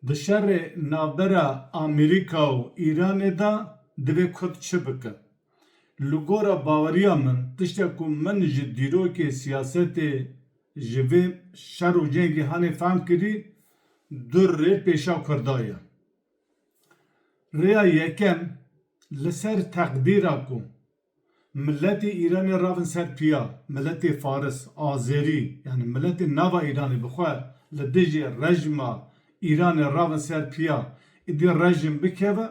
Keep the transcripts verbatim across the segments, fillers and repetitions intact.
Di şerê navbera Amerîka û Îranê de divê Kurd çi bike? Li gora baweriya min, tiştek ku min ji dîrokê siyasetê, ji vê şer û cengê hanê fehm kirî, du rê pêşa Kurda ye. Rêya yekem, li ser teqdîra ku miletê Îranê ravin ser piya, miletê Faris, Azerî, yanî miletê nava Îranê bi xwe li dijî rejîma Îranê ravin ser piya, îdî rejîm bikeve,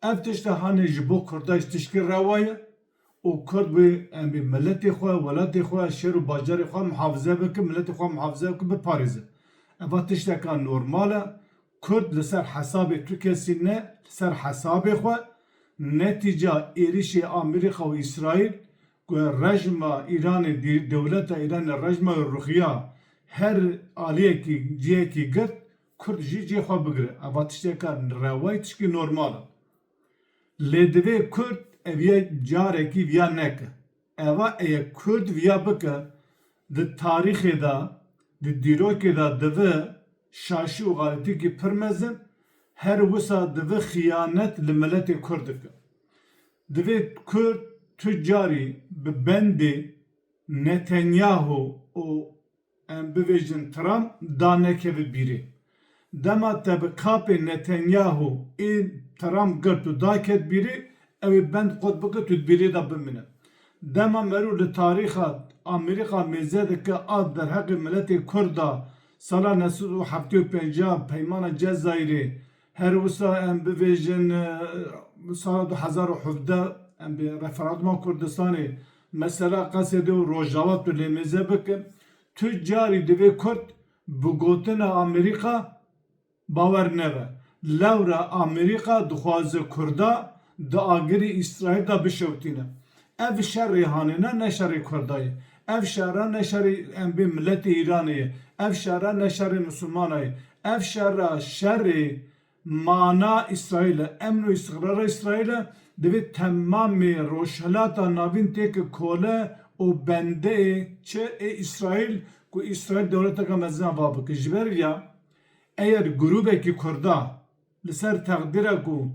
ev tişta hanê ji bo Kurda jî tişkî rewa ye û Kurd wê em bê miletê xwe, welatê xwe, şer û bajarê xwe muhafize bike, miletê xwe muhafize bike, biparêze. Eva tişteka normal e. Kurd li ser hesabê tu kesî ne, li ser hesabê xwe, netîca êrişê Amerîka û Îsraîl ku rejma Îranê, dî-, dewleta Îranê rejma wê ruxiya, her aliyekî, cihekî girt, Kurd jî cihê xwe bigire. Eva tişteka rewayî, tişkî normal e. Lê divê Kurd ev ya carekî viya neke. Eva eye Kurd viya bike, di tarîxê de, di dîrokê de divi şaşî û xalîtîkî pir mezin, her wisa divi xiyanet li miletê Kurd dike. Divê Kurd tu carî bi bendê Netanyahu û, em bivêjin, Trump danekeve bîrê. Dema te bi kapê Netanyahu ê Trump girt û daket bîrê, ew ê bend qut bike, tu di bîrê de bimîne. Dema mero li tarîxa Amerîka mêze dike a derheqê miletê Kurd de, sala neh sed û heftê û pênc peymana Cezayirê, her wisa em bivêjin, e, sala du hezar û hevdeh, em bi referanduma Kurdistanê, mesela Qesedê û Rojava tu lê mêze bikin, tu carî divê Kurd bi gotina Amerîka bawer nebe. Lewra Amerîka dixwaze Kurda di agirî Îsraîl de bişewtîne. Ev şerê hanê ne, ne şerê Kurda ye. Ev şera ne şerê em bê miletê Îranê ye. Ev şera ne şerê misilmana ye. Ev şera şerê mana Îsraîl e, emn û îstiqrara Îsraîl e, divê temamê Rojhilata Navîn têke kole û bendeyê çi ê Îsraîl, ku Îsraîl dewleteke mezin ava bike. Ji ber vîya, eger grûbekî Kurda li ser teqdîra ku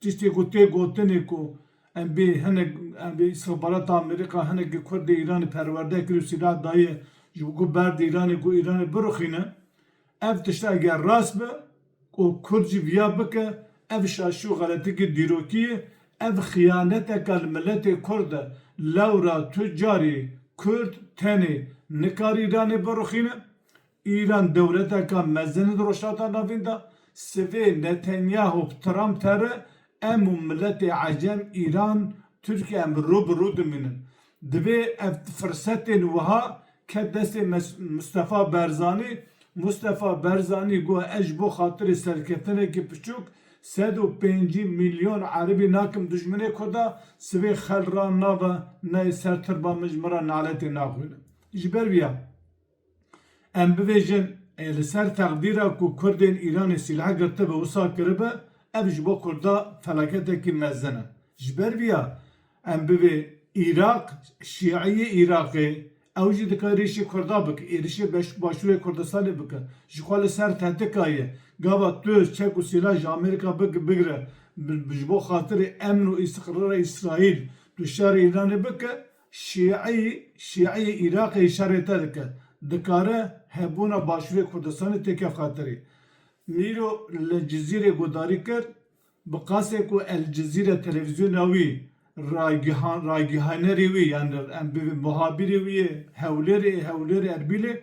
tiştê ku tê gotinê ku em bê hinek, em bê îstixbarata Amerîka hinekî Kurdê Îranê perwerde kir û sîlah daye ji bo ku berdê Îranê ku Îranê birixîne, ev tişt eger rast be, ku Kurd jî viya bike, ev şaşî û xeletikî dîrokî ye, ev xiyaneteke li miletê Kurd e. Lewra tu carî Kurd tenê nikare Îranê birixîne. Îran dewleteka mezin e di Rojhilata Navîn de. Sivê Netanyahu bi Trump tere, em û miletê ecem, Îran, Tirkiye em rû bi rû dimînin. Divê ev firsetên wiha ket destê Mes-, Mustafa Barzanî. Mustafa Barzanî got, ez ji bo xatirê serkeftinekî piçûk sed û pêncî milyon erebî nakim dijminê Kurda, sivê xel ra nave, nayê ser tirba min, ji min ra naletê naxwîne. Ji ber vîya, em bivêjin, e, li ser teqdîra ku Kurdên Îranê sîleh girtibe, wisa kiribe, ev ji bo Kurda felaketekî mezin e. Ji ber vîya em bivê Îraq, Şîîyê Îraqê, ew jî dikare êrişê Kurda bike, êrişê beş-, başûrê Kurdistanê bike. Ji xwe li ser tetika ye. Gava tu çek û sîleh ji Amerîka big-, bigire, bi-, ji bo xatirê emn û îstiqrara Îsraîl, tu şerê Îranê bike, Şîî, Şîîyê Îraqê şerê te dike. Dikare hebûna başûrê Kurdistanê têke xatirê. Mîro li Cizîrê guhdarî kir, bi qasê ku El Cizîre televîzyona wî ragihan-, ragihanerê wî, yanî em bivê muhabîrê wî yê, hewlêrê, hewlêrê Erbîlê,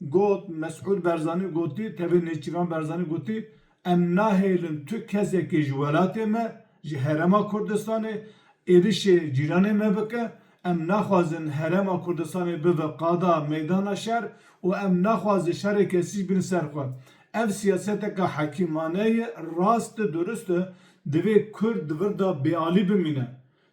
got, Mesûd Barzanî gotî, tevê Nêçîrvan Barzanî gotî, em nahêlin tu kesekî ji welatê me, ji Herêma Kurdistanê, êrişê cîranê me bike, em naxwazin Herêma Kurdistanê bibe qada meydana şer û em naxwazin şerê kesî bînin ser xwe. Ev siyaseteke hekîmane ye, rast e, durust e, divê Kurd di vir de bêalî bimîne.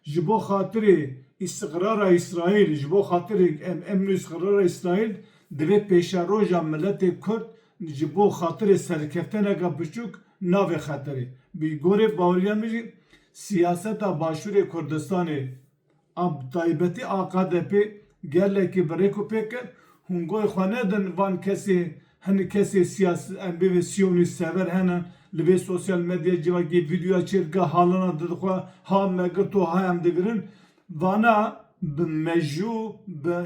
Ji bo xatirê îstiqrara Îsraîl, ji bo xatirê em-, emn û îstiqrara Îsraîl, divê pêşeroja miletê Kurd ji bo xatirê serkeftineke biçûk navê xeterê. Bi gorê baweriya min jî siyaseta Başûrê Kurdistanê, a bi taybetî A K D P gelekî bi rêk û pêk e. Hûn guhê xwe nedin van kesê Hinî kesê siyas-, em bivê siyonîst sever hene, li vê sosyal medya civakî vîdyoya çêdike, halana didixwe, ha me girto, ha em digirin. Vana bi mejû, bi,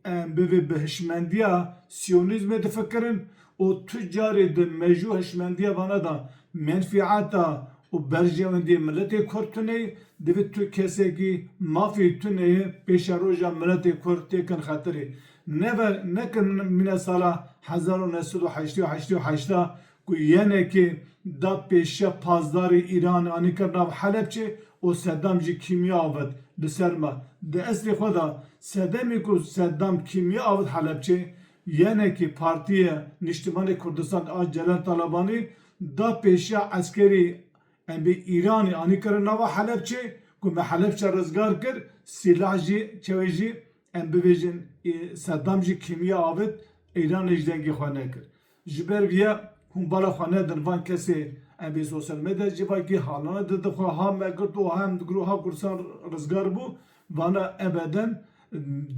em bivê bi hişmendiya siyonîzmê difikirin û tu carê di mejû hişmendiya vana de menfîeta û berjewendiyê miletê Kurd tune ye, divê tu kesekî mafê tune ye, pêşeroja miletê Kurd têkin xetirê. Neve, nekin mîne sala hezar û neh sed û heştê û heştê û heşta ku yenekê da pêşiya pasdarê Îranê anî kir nav Helebçê û Sedam jî kîmya avêt li ser me. Di eslê xwe de sedemê ku Sedam kîmya avêt Helebçê, yenekê Partiya Niştimanê Kurdistan a Celal Talebanî da pêşiya eskerî em bê Îranê anî kirin nava Helebçê, ku me Helebçe rizgar kir, sîlah jî, çewê jî, em bivêjin, e, Sedam jî kîmya avêt, Îranê ji dengê xwe nekir. Ji ber vî ye hûn bala xwe nedin van kesê em bê sosyal medya civakî halana didixwe, ha me girt û ha em digiro, ha Kurdistan rizgar bû. Vana ebeden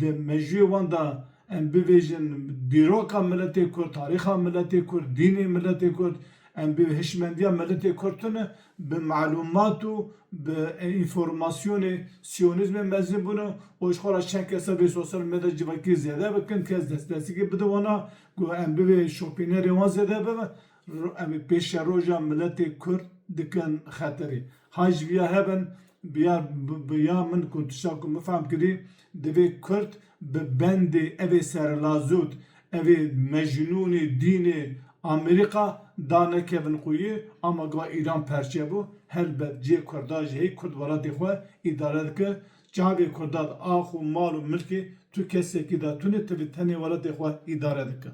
di mejûyê wan de em bivêjin dîroka miletê Kurd, tarîxa miletê Kurd, dînê miletê Kurd, em bi hişmendiya miletê Kurd tune, bi malûmat û bi, e, înformasyonê siyonîzmê mezin bûne û ji xwe re çend kesa vê sosyal medya civakî zêde bikin, kes destdestîkê bide wana ku em bivê şopînerê wan zêde bibe, ro-, em ê pêşeroja miletê Kurd dikin xeterê. Ha ji viya hebin, bi ya, bi, bi ya min ku tişta ku min fehm kirî, divê Kurd bi bendê evê serelazût, evê mecnûnê dînê Amerîka da nekevin xweyî, ama ga Îran perçe bû. Helbet cihê Kurda jî heyî Kurd welatê xwe îdare dike. Çavê Kurda di ax û mal û milkê tu kesekî de tune, tu vê tenê welatê xwe îdare dike.